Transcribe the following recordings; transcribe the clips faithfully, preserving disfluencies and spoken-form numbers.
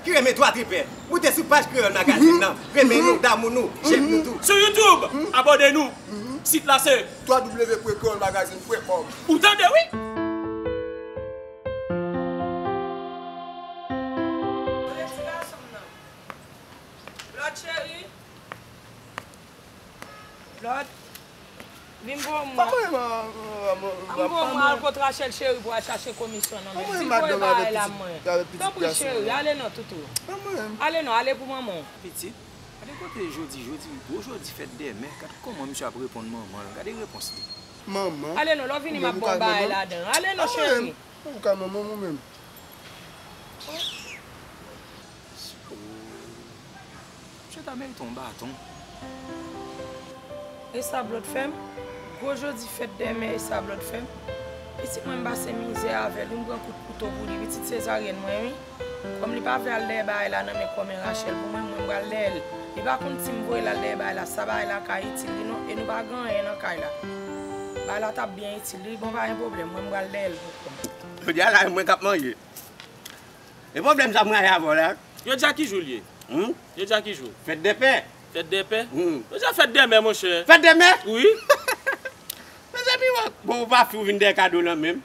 Ki renmen twa tripè, moute sou paj Kreyòl Magazine nan. Renmen nou, damou nou, j'aime nou tou. Sou YouTube, abòne nou. Sit la se w w w pwen kreyòl magazine pwen kòm. Ou tande, wi. Kote ti gason m nan? Lòt cheri. Lòt. Vin pou mwen. An mwen, an mwen al kot Rachel cheri pou al chache komisyon nan men. Vin voye bagay la mwen. Tanpri cheri, ale non toutou. Ale non, ale pou manman w. Pitit, gade kote jodi, jodi, gwo jodi fèt dèmen, gade kòman misye ap reponn manman l, gade repons li. Manman? Ale non, lè w vini m ap ba w bagay ladan. Ale non cheri. Ou ka manman m ou menm? Misye ta merite yon baton. E sa Blòd fè m? Gwo jodi fèt dèmen, e sa Blòd fè m? Pitit mwen m pase mizè avè l, wi, m pran kout kouto pou li, pitit sezaryèn mwen, wi. Kòm li pa vle al dèyè bagay la nan men kòmè Rachel pou mwen, mwen m pral dèyè l. Li pa konn si m voye l al dèyè bagay la, sa bagay la ka itil li non, e nou pa gen anyen nan kay la. Bagay la t ap byen itil li, bon pa gen pwoblèm, mwen m pral dèyè l pou kò m. Jodi a la, mwen k ap manje. E pwoblèm sa mwen avè w la? Jodi a ki jou l ye? Hmm? Jodi a ki jou? Fèt dè pè. Fèt dè pè? Hmm. Jodi a fèt dè mè, monchè. Fèt dè mè? Wi. Mezanmi, bon, ou pa fi ou vin dèyè kado lan menm.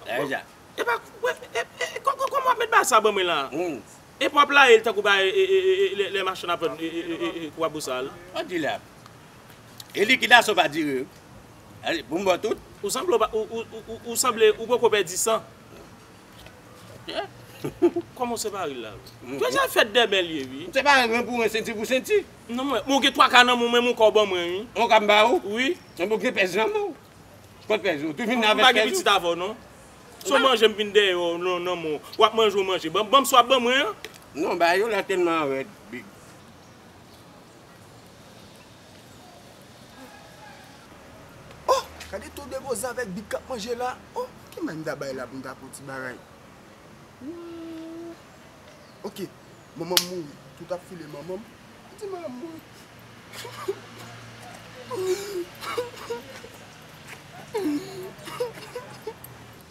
Deja. E pa, e, e, e, kò-, kò-, kòman w ap met bagay sa ban mwen la? Hmm. E pou w ap laye l tankou bagay, e, e, e, e, lè, lè machann ap vann, e, e, e, e, e, kwa bousal. Ou di la. E likidasyon pa dire. Pou m ba w tout. Ou sanble w pa, ou, ou, ou, ou, ou sanble ou poko pèdi san. Kòman w separe l la? Jodi a fèt dè mè l ye, wi. M separe l ren pou ren, senti pou senti. Non, mwen, mwen gen twa ka nan men w, men mwen ka w ban mwen, wi. Mwen ka m ba ou? Wi. Mwen gen pèz nan men w. Kot pèz ou? Ou tou vin avèk pèz ou? M pa gen pitit avè w, non. Si w manje, m vin dèyè w, non, nan men w. W ap manje, w manje. Ban, ban m sa w ap ban mwen an. Non, bagay yo la tèlman rèd, big. Oh, gade Tondepoze avèk Big k ap manje la. Oh, ki mwen m ta bay la pou m ta pran ti bagay? Hmm. Ok, manman m mouri. Tout ap file manman m. Di manman m mouri.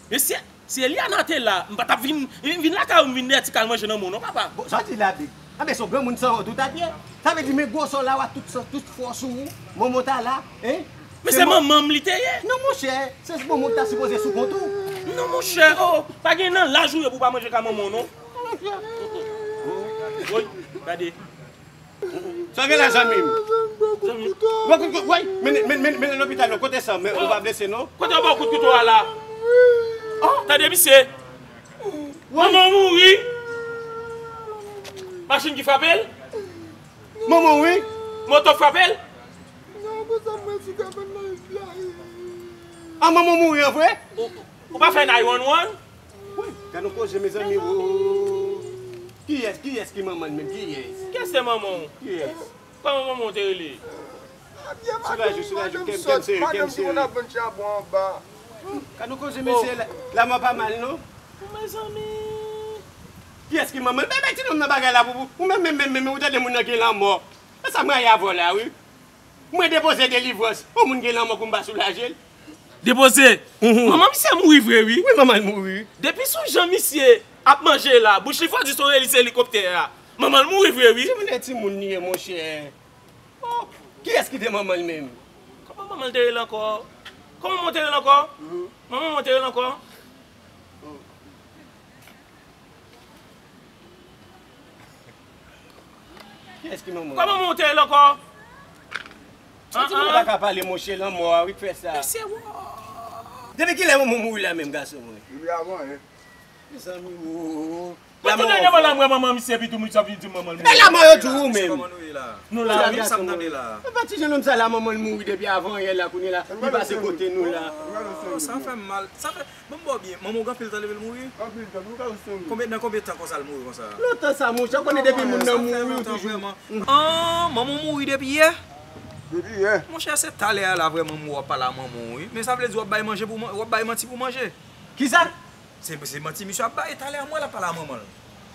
Mesye, si Eliana te la, m pa t ap vin, vin, vin lakay ou, m vin dèyè ti kal manje nan men w non, papa. Bon, sa w di la, Big? Anben, se yon granmoun sanwont ou t ap ye. Sa vle di, men gwosè w la, w a tout sans, tout fòs ou, manman w ta la, hein? Men se manman m li te ye. Non, monchè, se manman w ta sipoze sou kont ou. Non, monchè, oh, pa gen nan laj ou ye pou w pa manje ka manman w, non. Woy, gade. Sa gen la, zanmi m? Zanmi m. Bon, kout kouto, woy, mennen, mennen, mennen, mennen lopital, non, kote san, men ou pa blese, non? Kote yo ba w kout kouto a la? Oh, tande misye. Manman w mouri. Machin ki frape l? Manman w, wi. Moto frape l? Non, konsa mwen sou kabann nan la. Ah, manman w mouri an vre? Ou, ou pa fè nine one one? Wi, gad yon koze, mezanmi, wo. Kiyès, kiyès ki manman l menm? Kiyès? Kiyès se manman w? Kiyès? Kòman manman w te rele? Soulaj ou, soulaj ou, kèm, kèm sere, kèm sere. Gad yon koze, mesye, la, lanmò pa mal, non? Mezanmi. Kiyès ki manman l? Bebe, ti nonm nan bagay la pou, pou, ou menm, menm, menm, menm, ou tande moun nan gen lanmò. E sa mwen ye avè w la, wi. Mwen depoze delivrans. Yon moun gen lanmò pou m pa soulaje l. Depoze. Mhm. Manman misye mouri vre, wi. Wi, manman l mouri. Depi sou jan misye ap manje la, bouch li fò di se yon elis elikoptè a. Manman l mouri vre, wi. Timoun e timoun li ye, monchè. Oh, kiyès ki te manman l menm? Kòman manman l te rele ankò? Kòman manman w te rele ankò? Mhm. Manman w te rele ankò? Kiyès ki manman? Kòman manman w te rele ankò? Santi mwen pa ka pale, monchè, lanmò a wi k fè sa. Mesye, wo. Depi kilè manman w mouri la menm, gason mwen? Depi avan, hein. Mezanmi, wo. Mwen tou dènyèman la, mwen manman misye, epi tou misye ap vin di m manman l mouri. E lanmò yo di w menm. Kòman nou ye la? Nou la, wi. Sa m tande la. E pa ti jennonm sa la, manman l mouri depi avan yè la, kounye la, li pase kote nou la. Oh, sa fè m mal. Sa fè Ban m ba w byen, manman w gen anpil tan depi l mouri? Anpil tan, nou ka sou. Konbyen, nan konbyen tan konsa l mouri konsa? Lontan sa, monchè, ou konnen depi moun nan mouri, ou toujou. An, manman w mouri depi yè? Depi yè. Monchè, se talè a la vrèman m wè w ap pale a manman w, wi. Men sa vle di w ap bay manje pou man-, w ap bay manti pou manje. Kisa? Se, se manti misye ap bay, talè a m wè l ap pale a manman l.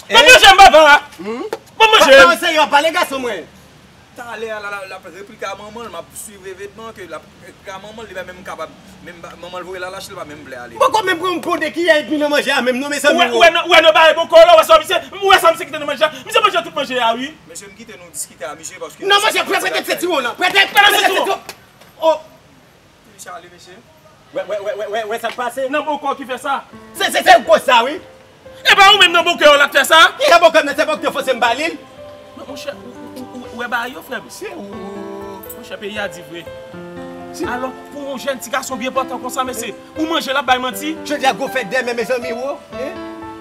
Ban m manje m, papa! Ban m manje m! Papa, w serye, w ap pale gason mwen. Talè a la, la, l ap replike a manman l, m ap swiv evènman ke l ap replike a manman l, li pa menm kapab, menm ba-, manman l voye l al achte, l pa menm vle ale. M poko menm pran yon ponde kiyè epi nan manje a menm non, mezanmi. Ou wè, ou wè nan, ou wè nan bagay boko la, ou wè sa misye, ou wè sa misye kite nan Mesye a, wi. Mesye, m kite nou diskite a misye paske... Non, monchè, prete, prete sentiwon nan. Prete, prete sentiwon. Oh. Ti misye ale, mesye. Wè, wè, wè, wè, wè, wè sa k pase? Nan bòkò ki fè sa. Se, se, se gwo sa, wi. E pa ou menm nan bòkò la k fè sa? Ki nan bòkò m nan, se bòkò fòse m ba li l. Non, monchè, ou, ou, ou, ou wè bagay yo, frè m? Se ou. Monchè, peyi a di vre. Alò, pou yon jèn ti gason byen pòtan konsa, mesye, ou manje l ap bay manti? Jodi a gwo fèt dèmen, mezanmi, wo.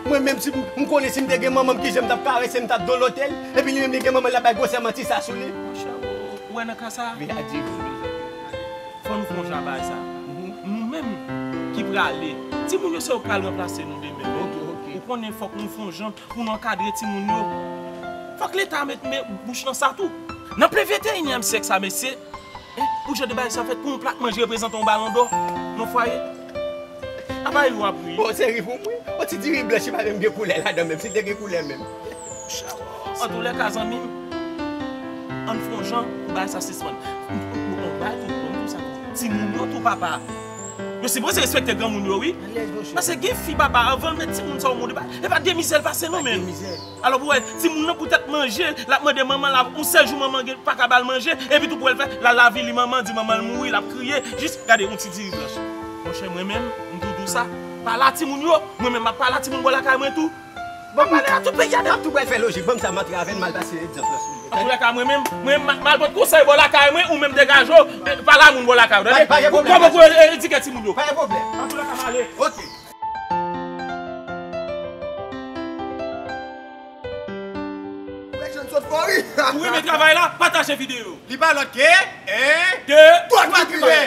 Mwen menm, si m, m konnen si m te gen manman m, kijan m t ap karese, m t ap dolote l. Epi li menm, li gen manman l, l ap bay gwosè manti sa sou li. Monchè, ou, ou wè nan ka sa? Peyi a di vre. Fò nou fè yon jan a bagay sa. Nou menm ki prale, timoun yo se yo k pral ranplase nou demen. Ou konnen fòk nou fè yon jan pou nou ankadre timoun yo. Fòk Leta met, met bouch nan sa tou. Nan plen venteyinyèm syèk sa, mesye, pou jan de bagay sa fèt, pou yon plat manje reprezante yon balon dò nan fwaye. Apa yo ap ri? Bon, se ri pou m ri. Yon ti diri blanch, li pa menm gen koulè ladan menm, si l te gen koulè menm. Antoulèka, zanmi m, ann fè yon jan pou bagay sa sispann. Yon bagay tou, bon, tou sa. Timoun yo tou, papa. Yo sipoze respekte granmoun yo, wi. Paske gen fi, papa, anvan l met timoun sa o mond, e pa, e pa de mizè l pase, non, men. Alò, pou wè, timoun nan poutèt manje, l ap mande manman l, yon sèl jou manman gen, pa ka ba l manje, epi tou pou wè l fè, l al avili manman, di manman l mouri, l ap kriye, jis gade yon ti diri blanch. Monchè, mwen menm, m tou di w sa, pale a timoun yo, mwen menm m ap pale a timoun bò lakay mwen tou. Bon, pale a tout peyi a, n ap tou pral fè lojik. Ban m sa, m antre avè l, m al pase egzanp lan sou li. Antoulèka, mwen menm, mwen, m, m al pot konsèy bò lakay mwen, ou menm degaje w, e, pale a moun bò lakay ou, tande? Pa, pa gen pwoblèm. Kòman pou edike timoun yo? Pa gen pwoblèm. Antoulèka, m ale. Ok. Ou renmen travay la? Pataje videyo. Li pa lòt ke, en, de, twa, twa, twa.